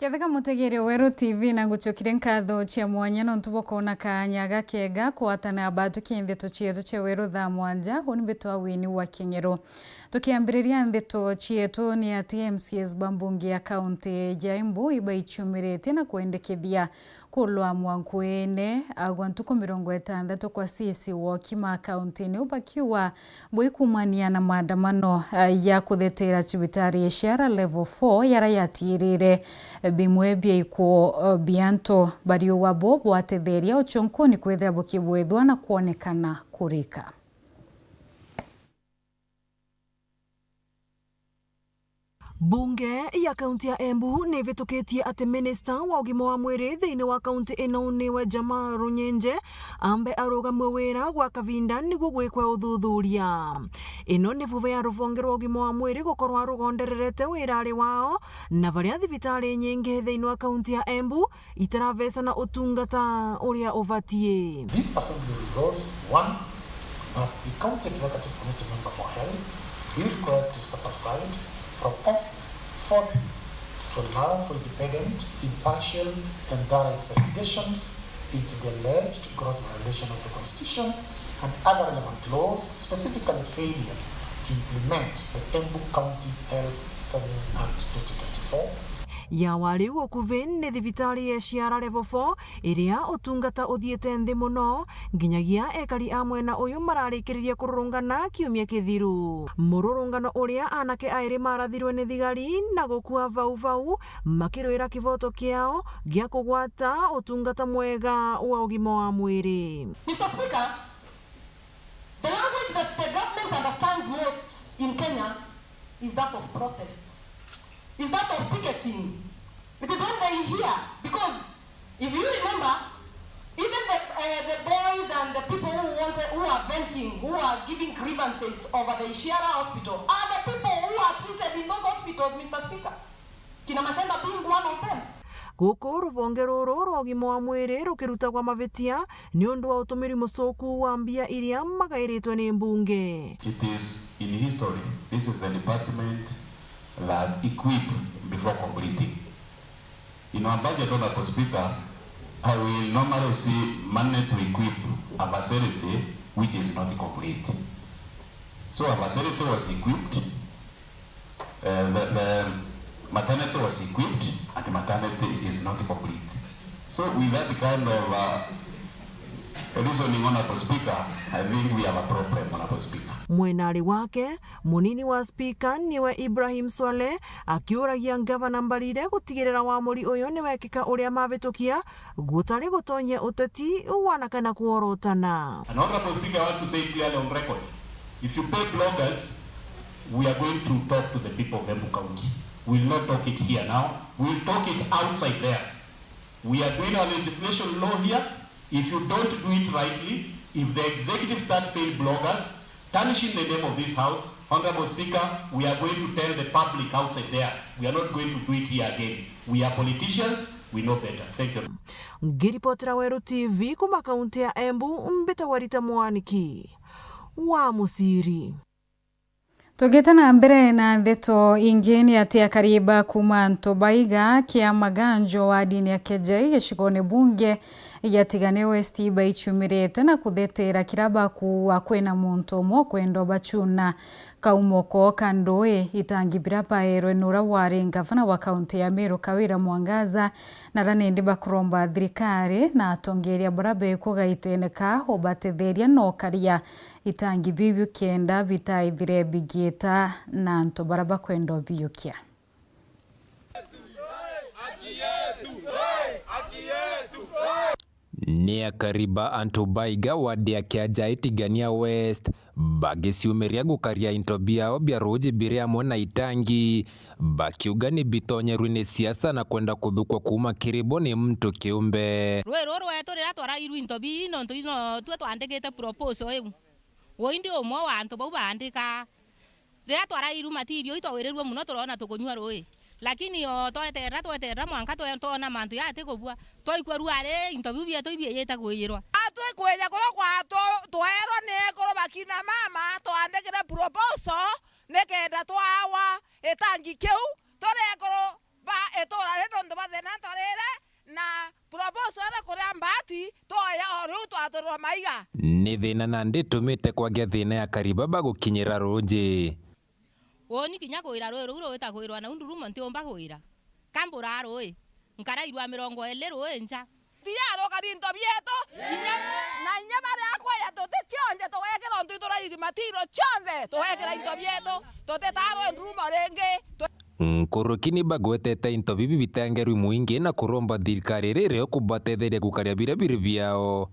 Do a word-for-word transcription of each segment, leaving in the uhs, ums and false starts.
Kathika mutegeri Weru T V, na ngucokire nkatho cia mwanya nontu bwa kwona kaanya gakega kwatana batuki ndeto cietu cia Weru thaa mwanja. Uni mbitwa Wini wa King'ero. Tukiambiriria ndeto cietu, ni ati M C As ba mbunge ya kaunti ya Embu ibaichumiritie na kwendekithia kulwa mwankuine gwa ntuku mirongo itantatu kwa C C wa ugima kaunti-ini, bakiuga buikumania na maandamano, ah, ya kuthetera cibitari ya Ciara Level four, yara yatiirire bimwe bia ikuo, ah, bia antu. Bariuga bo bwatetheria ucunkuni kwithira bukibwithwa na kwonekana kurika. Bunge ya kaunti ya Embu ni ivitukitie ati minista wa ugima wa mwiri thiini wa kaunti ino niwe Jamaa Runyenje ambe arugamue wira gwa kavinda niguo gwikwe uthuthuria. Ino ni vuva ya ruvonge rwa ugima wa mwiri gukorwa rugondererete wirari wao na varia thibitari nyingi thiini wa kaunti ya Embu itaravecana utungata uria ubatie. This assembly resolves, one, that the County Executive Committee member for Health be required to step aside from office forthwith to allow for independent, impartial, and thorough investigations into the alleged gross violation of the Constitution and other relevant laws, specifically failure to implement the Embu County Health Services Act twenty twenty-four. Yawa riu ukuvi ni thibitari ya Ciara Level four, iria utungata uthiite nthi mono, nginyagia ekari a mwena uyu mararikiririe kururungana kiumia kithiru. Mururungano uria anake airi marathirwe ni thigari na gukua vau vau, makirwira kivoto kiao gia kugwata utungata mwega wa ugima wa mwiri. Mister Speaker, the language that the government understands most in Kenya is that of protests, is that of picketing. It is when they hear, because if you remember, even the, uh, the boys and the people who wanted, who are venting, who are giving grievances over the Ciara Hospital, are the people who are treated in those hospitals, Mister Speaker. Kina Mashenda being one of them. Guku ruvonge ruru rwa ugima wa mwiri rukirutagwa mavitia ni undu wa utumiri mucuku wa mbia iria magairitwe ni mbunge. It is in history, this is the department that equip before completing. In our budget, Honorable Speaker, I will normally see money to equip a facility which is not complete. So a facility was equipped, uh, the, the maternity was equipped and maternity is not complete. So with that kind of, uh, reasoning, Honorable Speaker, I think we have a problem, Honorable Speaker. Mwenari wake, munini wa spika niwe Ibrahim Swaleh, akiuragia ngavana Mbarire gutigirira wamuri uyu ni wekika uria mavitukia, gutari gutonyia uteti wana kana kworotana. And Honorable Speaker, I want to say clearly on record, if you pay bloggers, we are going to talk to the people of Embu County. We will not talk it here now. We will talk it outside there. We are doing a legislation law here. If you don't do it rightly, if the executive start paying bloggers, tarnishing the name of this house, Honorable Speaker, we are going to tell the public outside there. We are not going to do it here again. We are politicians, we know better. Thank you. Ngiripotera Weru T V kuma kaunti ya Embu, mbitagwa Rita Mwaniki wa Musiri. Tugite na mbere na ndeto ingi, ni ati akari ba kuma Ntobaiga kia Maganjo wa dini ya Kiajai gicigone bunge gia Tigania West baichumirite na kuthetera kira bakuua kwina muntu umwe ukwenda ubachuna kaumo koo ka ndui. Itangi bira baerwe ni uria wari ngavana wa kaunti ya Meru Kawira Mwangaza, na aria nindi bakuromba thirikari na atongeria baria bekuo gaitene ka ubatetheria na ukaria itangi biu biu kenda bitaithire bigiita na antu baria bakwenda ubiukia. Ni akari ba Ntobaiga wadi ya Kiajai Tigania West bagiciumiria gukaria into biao bia ruuji biri amwe na itangi, bakiuga ni bitonyerwe ni siasa na kwenda kuthukwa kuuma kiri bo ni muntu kiumbe. Rui ruru rwetu riria twarairwe into bii nontu ino twe twandikite proposal iu. Uu indi umwe wa antu bau baandikaa. Riria twarairwe material, itwawirirue mono, turoona tukunyua ruui. Lakini o tweterera, tweterera, mwanka twe-, twona mantu jaa atikubua, twaikua ruari into biu bietu ibiijite kwijirwa. A twikwija kuria kwatu, twaerwa ni ekuru bakina mama, twandikire proposal nikenda twawa itangi kiu turi ekuru ba itura ri nontu ba thina ntarire, na proposal iri kuria mbaati, twoya o riu twaturwa maiga. Ni thina nandi itumite kwagea thina ya kariba ba gukinyira ruuji. Uuni kinya kwira rui ruu rwita kwirwa nau ndurumo ntiumba kwira. Ka mburaa rui, nkarairwa mirongo iiri rui nja. Tiaruka binto bietu, kinya na inya baria akwaya tuti cionje, tugekira untu iturairi matiro cionthe, tugekira into bietu, tutitarwe ndurumo ringi. Tu- Nkuruki ni bagwetete into bibi bitengerwi mwingi na kuromba thirikari iri iri o kubatetheria gukaria biria biri biao.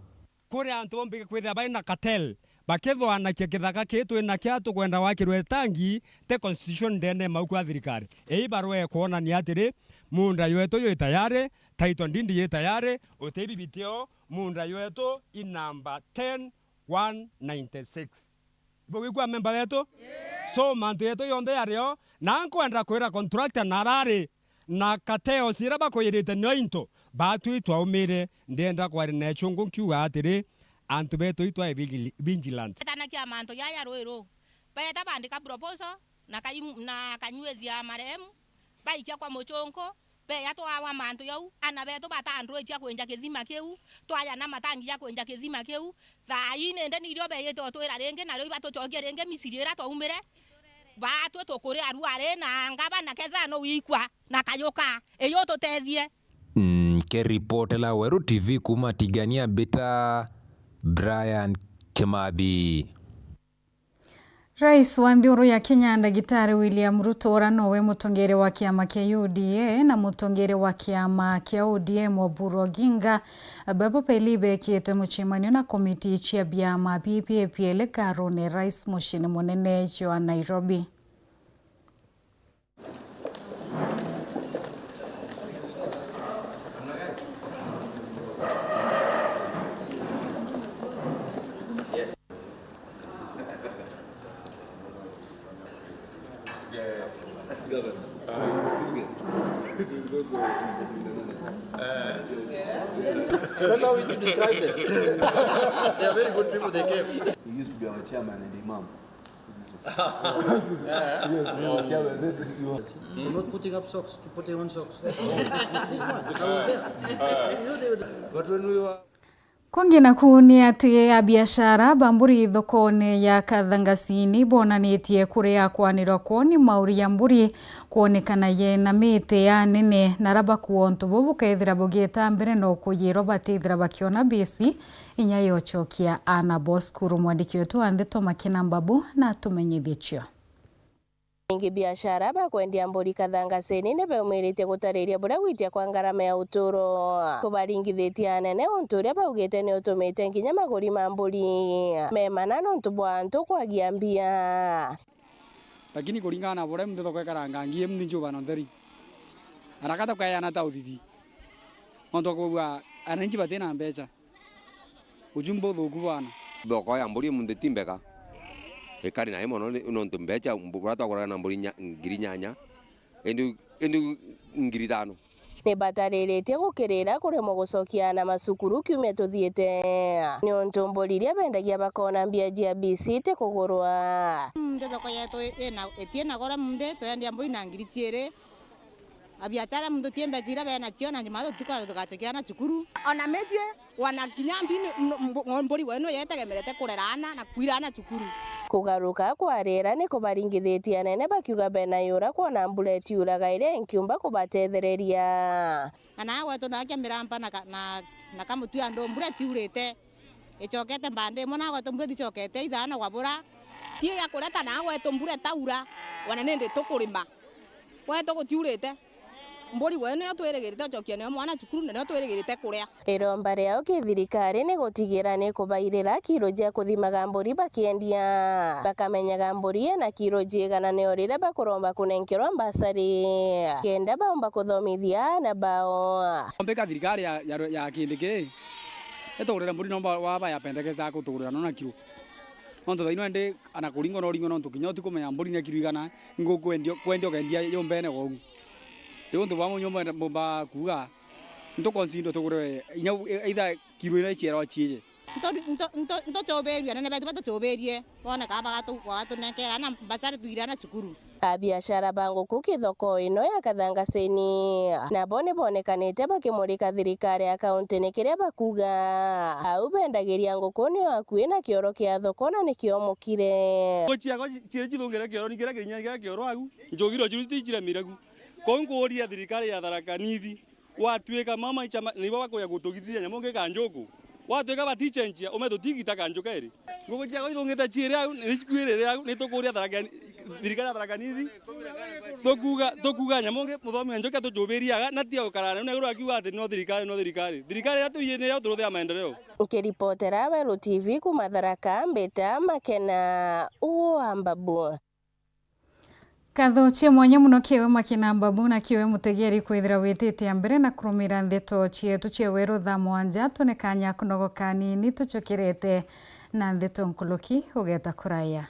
Kuri antu boombi kwithira bari na cartel, bakithwanakia kithaka kii twi nakio tukwenda gwakirwe itangi, ti constitution ndene mau kwa thirikari. Ii barua ikwonania atiri, muunda ywetu ywi tayari, title deed yi tayari, uti bibi tio, muunda ywetu i namba ten one ninety six. Bugikua memba wetu? So, mantu yetu yonthe yario, na nkwenda kwira contractor na arari, na cartels iria bakwirite nio into, baatwi twaumire, ndienda kwaria na echungu nkiuga atiri, antu betu itwae vigil-, vigilant. Etanakia mantu jaya rui ruu. Beeta bandika proposal, na kai-, na kanyuithia marehemu, baikia kwa muchunku, beya twawa mantu jau, ana betu batandwitia kwinja kithima kiu, twaya na matangi ja kwinja kithima kiu, thaa ii nindi nirio beyite utwira ringi, nario ibatucokie ringi Misiri iria twaumire, baatwi tukuri aruari na ngabana ketha no wikwa na kayuka, iyu tutethie. Nkiripotera Weru T V kuuma Tigania, mbita Brian Kimathi. Rais wa nthiguru ya Kenya, Ndagitari William Ruto, uria nowe mutongeria wa kiama kia U D A na mutongeria wa kiama kia O D M, Oburu Oginga, babo bairi bekite mucemanio na komiti cia biama bibi bieli karune Rais muciini munene jwa Nairobi. Sasa how you describe them? They are very good people, they came. He used to be our chairman and imam. Yes, our chairman. You're not putting up socks, to put on socks. This one, I was there. You know they were there. But when we were Kungi naku ni ati abiashara ba mburi thokone ya Kathangasini bonanitie kuria kwanirwa kwoni mauri ya mburi kwonekana yena miti ya nene, na raba kuo untu buu bukethira bugieta mbere no kuyirwa batithira bakiona bisi inya yochokia ana bo cukuru. Mwandiki wetu wa ndeto Makena Mbabu na tumenyithie cio. Ningi biashara ba kwendia mburi Kathangasini ni beumiritie gutariria buria gwitia kwa ngarama ya uturo kubaringithitie anene, untu uria baugite ni utumite nginya maguri ma mburi memana nontu bwa antu kwagia mbia. Lakini kuringana na buria muntu thoko ikarangangie, muntu njuba na ntheri. Arakata kayana ta uthithi. Nontu akwigua ananchi batina mbecha. Ujumbe uthuku bwana. Thoko ya mburi muntu ti mbega. Ikari nayo mono ni, nontu mbecha mbu-, buria twaguraga na mburi nya-, ngiri nyanya, indi, indi ngiri ithano. Ni batariritie gukirira kuremwa gucokia ana macukuru kiumia tuthiite, niuntu mburi iria bendagia bakona mbia cia bisi ti kugurwa. Muntu thoko yetu ina, itina goro muntu, twendia mburi na ngiri ciiri. Abiachara muntu ti mbecha iria benacio, na Jumatatu tuka-, tugacokia ana cukuru. Ona miji wana kinya mbi ni, m-, mbu-, mburi wenu yetegemerete kurera ana na kwira ana cukuru. Kugaruka kwa riera ni kubaringithitie anene, bakiuga bena yura kwona mbura itiuraga iria inkiumba kubatethereria. Na nawe gwetu nakia mirampa na ka-, na, na kamutu ya ndu mbura itiurite. Icokete mbande imwe, na gwetu mbura icokete ithano gwabura. Ti ya kureta na gwetu mbura itaura, wana nindi tukurima. Gwetu gutiurite. Mburi gwe niyo twirigirite ucokia nayo mwana cukuru, na niyo twirigirite kuria. Iromba riao ki thirikari ni gutigira ni kubairira kiro cia kuthimaga mburi bakiendia. Bakamenyaga mburi ina kiro ciigana, nio riria bakuromba kunenkerwa mbasari, kenda baumba kuthomithia ana bao. Ombika thirikari ya, ya, ya kindi ki, itugurire mburi nomba waba ya pendekeza kutugurira nona kiro. Nontu thaino indi ana kuringwa no ringwa nontu kinya utikumenya mburi ni kiro igana, ngukwendia, kwendia ukendia yumbene kwou. Riu untu bwa munyu mbumba kuuga, ntukonsindo tugure inya either kiro ina iciarwa ciiji. Nto-, nto-, nto-, ntochubirue, anene betu batuchubirie, bone kana bagatu-, bagatunenkera na mbasari twire ana cukuru. Abiashara ba nguku kithoko ino ya Kathangaseni nabo ni bonekanite bakimurika thirikari ya kaunti ni kiria bakuga au bendagiria nguku ni akui na kioro kia thoko na ni kiomokire. Nguku ciakwa ciiri cithungire kioro, ni kiria kirinya kia kioro au, njugi rio ciru ti ciremire ku. Kou nkuuria thirikari ya Tharaka Nithi, gwatuika mama ichama nibo bakuja gutugitithia nyamu ngi kanjuku, gwatuika batichenjia ume tutigita kanju kairi. Nguku ciakwa ithungite ciiri au, ni cikuirire au, ni tukuuria Tharaka, thirikari ya Tharaka Nithi, tukuuga, tukuuga nyamu ngi muthomi wa njuki atuchubirie aga, na tia gukara na iguru akiuga ati no thirikari, no thirikari. Thirikari iria tuiye niyo turuthia maendeleo. Nkiripotera Weru T V kuuma Tharaka, mbita Makena wa Mbabu. Nkatho cia mwanya mono kiwe Makena Mbabu na kiwe mutegeri kwithira witite mbere na kurumira ndeto cietu cia Weru thaa mwanja. Tune kanya kunogoka anini tucokerete na ndeto nkuruki ugeta kuraya.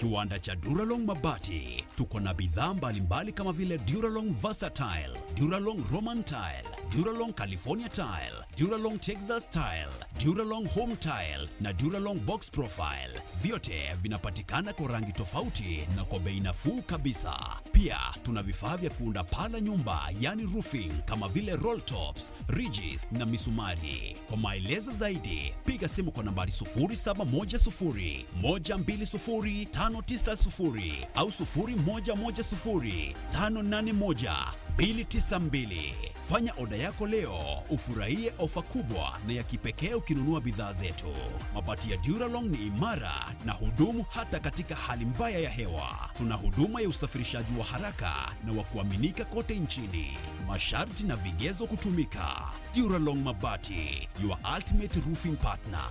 Kiwanda cha Duralong Mabati. Tuko na bidhaa mbalimbali kama vile Duralong Versatile, Duralong Roman Tile, Duralong California Tile, Duralong Texas Tile, Duralong Home Tile na Duralong Box Profile. Vyote vinapatikana kwa rangi tofauti na kwa bei nafuu kabisa. Pia tuna vifaa vya kuunda paa la nyumba, yani roofing, kama vile roll tops, ridges na misumari. Kwa maelezo zaidi, piga simu kwa nambari sufuri saba moja sufuri, moja mbili sufuri, tano tisa sufuri au sufuri moja moja sufuri, tano nane moja, mbili tisa mbili. Fanya oda yako leo, ufurahie ofa kubwa na ya kipekee ukinunua bidhaa zetu. Mabati ya Duralong ni imara na hudumu hata katika hali mbaya ya hewa. Tuna huduma ya usafirishaji wa haraka na wa kuaminika kote nchini. Masharti na vigezo kutumika. Duralong Mabati, your ultimate roofing partner.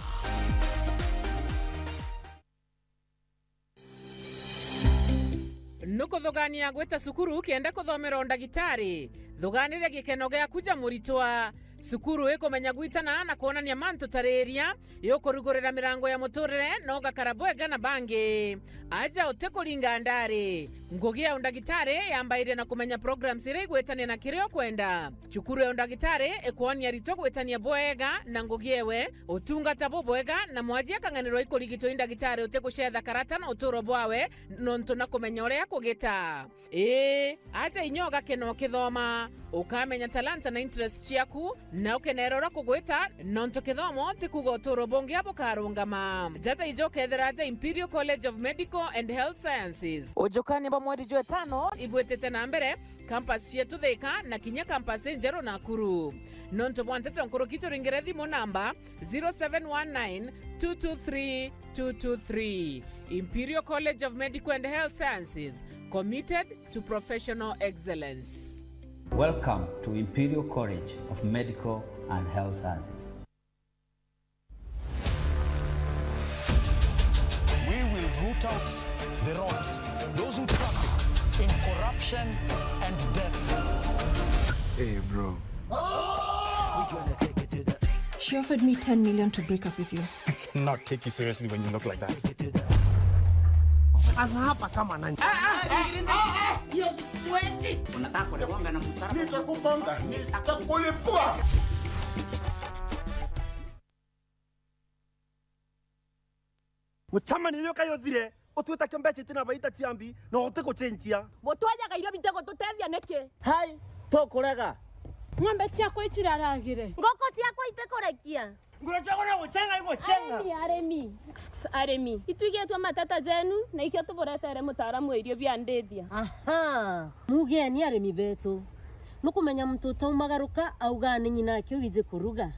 Nukuthugania gwita cukuru kenda kuthomera undagitari? Thuganiria gikeno giaku ja muritwa. Cukuru ikumenya gwitana na kwonania mantu tariria, yukurugurira mirango ya muturire na ugakara bwega na bangi. Aja utikuringa ndari. Ngugi ya undagitari yambairia na kumenya programs iria igwitania na kiria ukwenda. Cukuru ya undagitari ikwonia aritwa gwitania bwega na ngugi ewe, utungata bubwega, na mwaji akang'anirwa ikurigitwa i ndagitari utigucetha karata na uturo bwawe nontu na kumenya uria kugita. Ii, aja inya ugakena ukithoma, ukamenya talanta na interest ciaku, na ukenera uria kugwita, nontu kithomo ti kuuga uturo bungi bukarungama. Jaja ijo ukethira aja Imperial College of Medical and Health Sciences. Ujukania bwa mweri jwa itano ibwitite na mbere, campus cietu Thika na kinya campus injeru Nakuru. Nontu bwa nteto nkuruki, turingire thimu namba zero seven one nine two two three two two three. Imperial College of Medical and Health Sciences, committed to professional excellence. Welcome to Imperial College of Medical and Health Sciences. We will root out the rot, those who traffic in corruption and death. Hey, bro. She offered me ten million to break up with you. I cannot take you seriously when you look like that. Anaapa kama nani? Ah, ah, ah, ah, ah, hiyo siwezi. Unataka kunigonga na msalaba? Nitakugonga, nitakulipua. Mucemanio uyu kayu uthire, utwite kio mbeca itina baita cia mbi, na utigucenjia. Mutwenyaga irio bitigututethia niki? Hai, tukurega. Ng'ombe ciakwa iciraragire. Nguku ciakwa itikurekia. Nguru ciakwa no gucenga igucenga. Arimi, arimi. Arimi. Itwigitwe mateta jenu, na ikio tuburetere mutaaramu wa irio bia ndithia. Aha. Mugeni arimi betu. Nukumenya muntu utaumagaruka auga ni nyina ake wiji kuruga.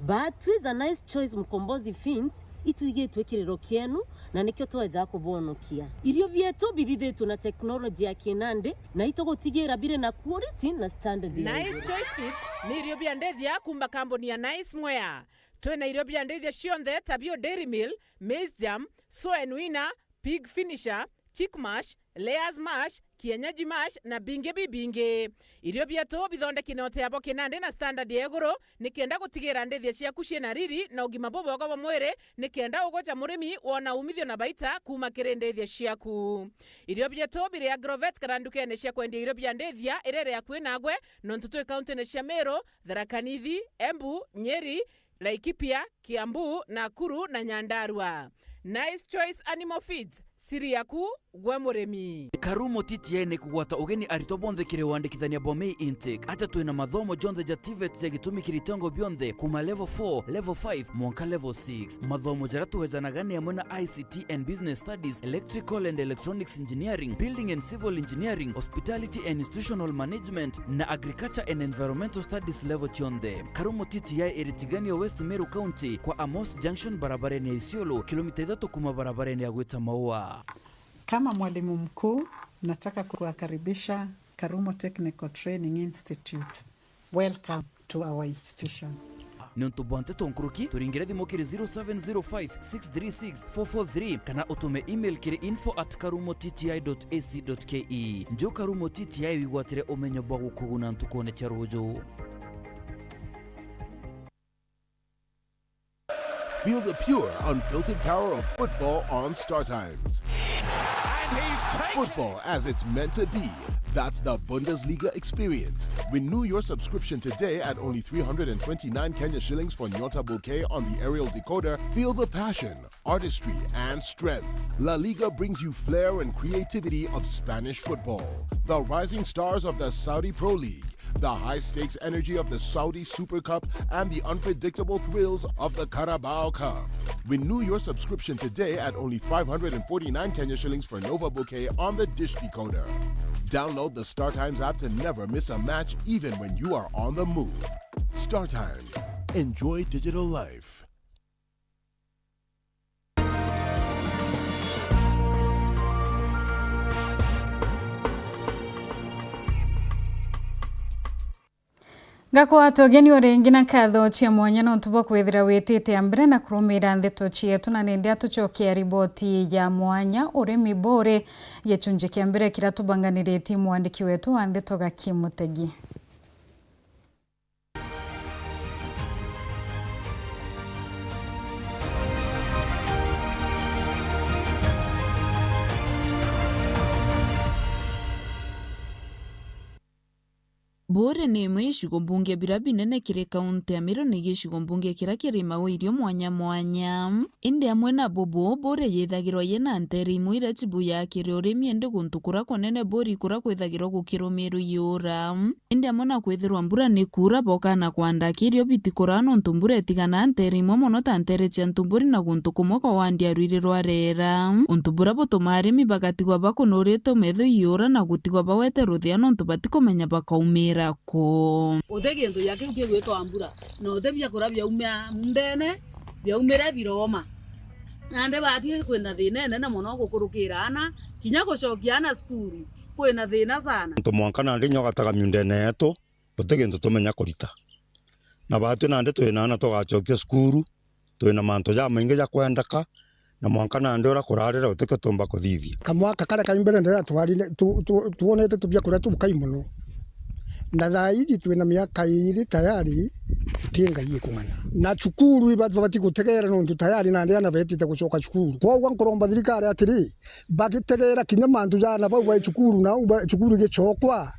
But with a nice choice Mkombozi Feeds, itwigitwe kiriro kienu, na nikio tweja kubonokia. Irio bietu bithithitwe na teknoloji ya kinandi, na itugutigira biri na quality na standard ya Nice iguru. Choice Feeds ni irio bia ndithia kuuma kambuni ya Nice Mwea. Twina irio bia ndithia cionthe ta bio Dairy Meal, Maize Germ, Soen Winner, Pig Finisher, Chick Mash, Layers Mash, Kienyeji Mash na bingi bibingi. Irio bietu bithondeki na uteabo kinandi na standard ya iguru, nikenda gutigira ndithia ciaku ciina riri na ugima bubwega bwa mwiri, nikenda ugwe ta murimi wona umithio na baita kuuma kiri ndithia ciaku. Irio bietu biri Agrovet kana ndukene cia kwendia irio bia ndithia iria iri akui nagwe, nontu twi kauntine cia Meru, Tharaka Nithi, Embu, Nyeri, Laikipia, Kiambu, Nakuru na Nyandarua. Nice Choice Animal Feeds, siri yaku gwe murimi. Karumo T T I ni kugwata ugeni aritwa bonthe kiri wandikithania bwa May Intake. Ata twina mathomo jonthe ja TVET ja gitumi kiri itengo bionthe, kuma level four, level five, mwanka level six. Mathomo jaria tuhejanaga ni amwe na I C T and Business Studies, Electrical and Electronics Engineering, Building and Civil Engineering, Hospitality and Institutional Management, na Agriculture and Environmental Studies level cionthe. Karumo T T I iri Tigania, West Meru County, kwa Amos Junction, barabarene ya Isiolo, kilomita ithatu kuma barabarene ya gwita Maua. Kama mwalimu mkuu, nataka kuwakaribisha Karumo Technical Training Institute. Welcome to our institution. Niuntu bwa nteto nkuruki, turingire thimu kiri zero seven zero five, six three six, four four three kana utume email kiri info at karumo T T I dot A C dot K E. Nju Karumo T T I wigwatire umenyo bwa gukuguna ntukune cia ruju. Feel the pure, unfiltered power of football on Star Times. And he's taken Football as it's meant to be. That's the Bundesliga experience. Renew your subscription today at only three hundred and twenty-nine Kenya shillings for Nyota Bouquet on the aerial decoder. Feel the passion, artistry, and strength. La Liga brings you flair and creativity of Spanish football. The rising stars of the Saudi Pro League, the high-stakes energy of the Saudi Super Cup, and the unpredictable thrills of the Carabao Cup. Renew your subscription today at only five hundred and forty-nine Kenya shillings for Nova Bouquet on the Dish Decoder. Download the Star Times app to never miss a match, even when you are on the move. Star Times. Enjoy digital life. Ngakwata ugeni o ringi na nkatho cia mwanya nontu bwa kwithira witite a mbere na kurumira ndeto cietu, na nindi atucokia riboti ya mwanya, urimi buri, gicunji kia mbere kiria tubanganiritie mwandiki wetu wa ndeto Gaki Mutegi. Buuri ni imwe icigo mbunge biria binene kiri kaunti ya Meru, ni gicigo mbunge kiria kirimagwa irio mwanya mwanya. Indi amwe na bubu, Buuri yithagirwa yina nteere imwe iria cibuyaa kiri urimi, indi guntu kuria kunene Buuri kuria kwithagirwa gukirumirwa iura. Indi amwe na kwithirwa mbura ni kuura, boka na kwanda kirio bitikura nontu mbura itigana nteere imwe mono ta nteere cia Ntumburi na guntu kumwe kwa Wandia rwiri rwa Reera. Untu buria butumaa arimi bagatigwa bakunurite metho iura na gutigwa bawete ruthia nontu batikumenya bakaumira ku. Uti gintu gia kiu kigwitwa mbura, na uti biakuria biaumia ndene, biaumire biroma. Nandi baatwi kwina thina inene mono gukurukira aana, kinya gucokia aana cukuru kwina thina sana. Antu mwanka nandi inya ugataga miundene yetu, guti gintu tumenya kurita. Na baatwi nandi twina aana tugacokia cukuru, twina mantu jamaingi ja kwendeka, na mwanka nandi uria kurarira gutikio tumba kuthithia. Kamwaka karia kai mbere ndira twarire, tu-, tu-, twonete tu biakuria tubukai mono. Na thaa iji twina miaka iiri tayari, Ti Ngai ikung'ana. Na cukuru iba-, babati gutegera nontu tayari nandi ana betite gucoka cukuru. Kwou nkuromba thirikari atiri, bagitegera kinya mantu ja ana bau bai cukuru, na au ba-, cukuru igicokwa,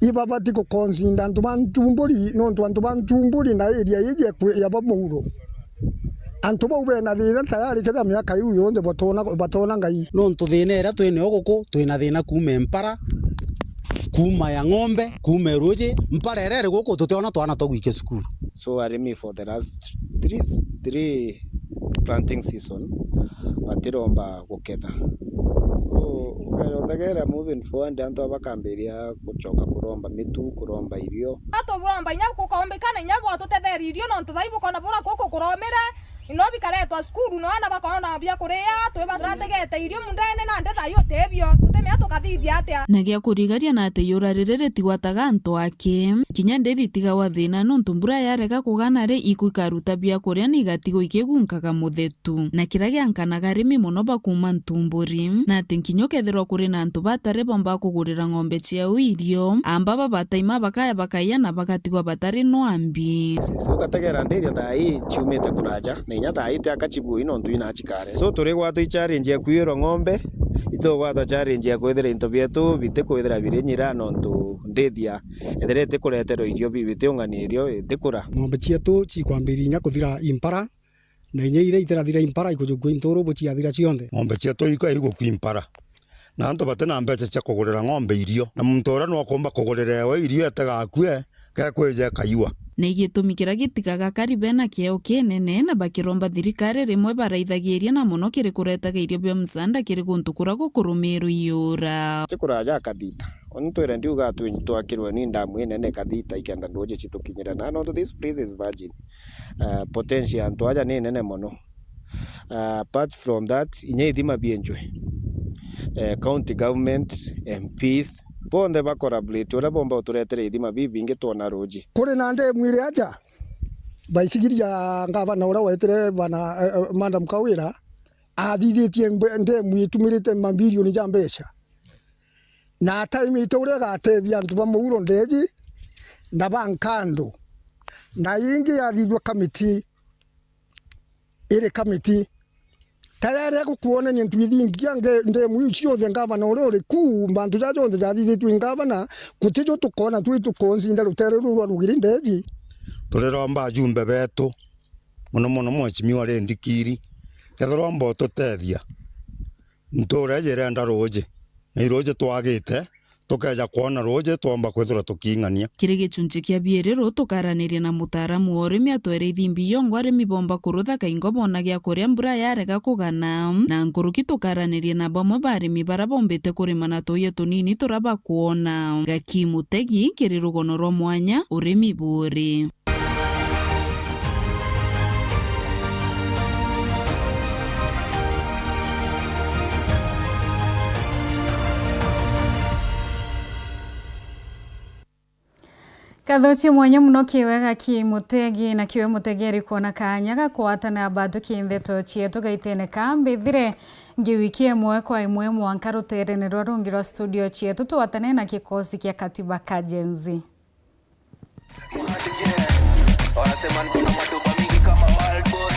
ibabati gukonsinda antu ba Ntumburi, nontu antu ba Ntumburi na area iji ya kwi-, ya ba Muuro. Antu bau bena thina tayari, kethira miaka iu yonthe batona, batona Ngai. Nontu thina iria twinayo guku, twina thina kuuma Mpara, kuuma ya ng'ombe, kuuma Ruuji, Mpara iria iri guku tutiona twana twa gwikia cukuru. So arimi for the last three, three planting season batiromba guketha. So, ukeethagera moving forward, antu aba bakambiria gucoka kuromba mitu, kuromba irio. Atuburomba inya gukombikana inya bwatutetheria irio, nontu thai bukona bura kuku kuromire, ino bikaretwa cukuru, no ana bakona bia kuria, twi baturategete irio mundene, nandi thai utibio, tutimenya tukathithia atia? Na gia kurigaria na ati iura riri ritigwataga antu ake, kinya ndithi tigagwa thina, nontu mbura yarega kugana ri, iku ikaruta bia kuria na igatigwa ikigunkaga muthetu. tu. Na kiria giankanaga arimi mono ba kuuma Ntumburi, na ati nkinya ukethirwa kuri na antu batari bomba kugurira ng'ombe ciao irio, amba babataima bakaya bakaiya na bagatigwa batari no ambi. So, ugategera ndiria thaa ii ciumite kuraja, na inya thaa ii ti aka cibui nontu ina cikare. So, turigwata i challenge ya kwiyirwa ng'ombe, itugwata challenge ya kwithira into bietu bitikwithira biri nyira nontu ndithia ethira itikureterwa irio bi-, bitiung'ania irio itikura. Ng'ombe cietu cikwambiria inya kuthira impara, na inya iria itirathira impara ikujukua inturu buciathira cionthe. Ng'ombe cietu ika igukua impara. Na antu batina mbeca cia kugurira ng'ombe irio. Na muntu uria nwakumba kugurira ewe irio etegakue, kekwija ekaiwa. Na igitumi kiria gitigaga kari bena kieo kinene na bakiromba thirikari rimwe baraithagiria na mono kiri kuretaga irio bia msaada kiri guntu kuria gukurumirwa iura. Ti kuraja Kathita. Uni twire ndiuga twi-, twakirwe ni ndamu inene Kathita ikenda nduuji citukinyire na nontu this place is virgin. Uh, potential ya antu aja ni nene mono. Uh, apart from that, inya ithima bienjwe. Uh, county government, M Ps, bonthe ba collaborate uria bomba uturetere ithima bibingi twona ruuji. Kuri na ndemu iri aja, baisigiria ngavana uria wetire bana, eh, eh, Madam Kawira, athithitie mbe-, ndemu itumirite mabilioni ja mbeca. Na ataimite uria igatethia antu ba Muuro ndeji na ba Nkandu. Na ingi yathithua kamiti, iri kamiti. Tayari agukwonania ntu ithingia nge-, ndemu iu cionthe ngavana uria uri ku, mantu jaja jonthe jathithitue i ngavana, gutijo tukona twi tukonsinda rutere ruu rwa Rugiri ndeji. Turiromba ajumbe betu, mono mono Mheshimiwa Lee Ndikiri, kethirwa mba ututethia. Ntuura iji irenda ruuji, na iruuji twagite, tukeeja kwona ruuji, twomba kwithirwa tukiing'ania. Kiri gichunchi kia biiri ruu tukaraniria na mutaaramu wa urimi atwere ithimbi yongwa arimi bomba kurutha kaingo boona gia kuria mbura yarega kugana, na nkuruki tukaraniria na bamwe ba arimi baria bombite kurima na tuuya tunini turia bakwona. Gaki Mutegi kiri rugono rwa mwanya, urimi buuri. Nkatho cia mwanya mono kiwega ki Mutegi, na kiwe Mutegi ari kwona kaanya ga kwatana batu ki ndeto cietu gaitene ka mbithire ngi wiki imwe kwa imwe mwanka ruterene rwa rungi rwa studio cietu twatane na kikosi kia Katiba ka Gen Z.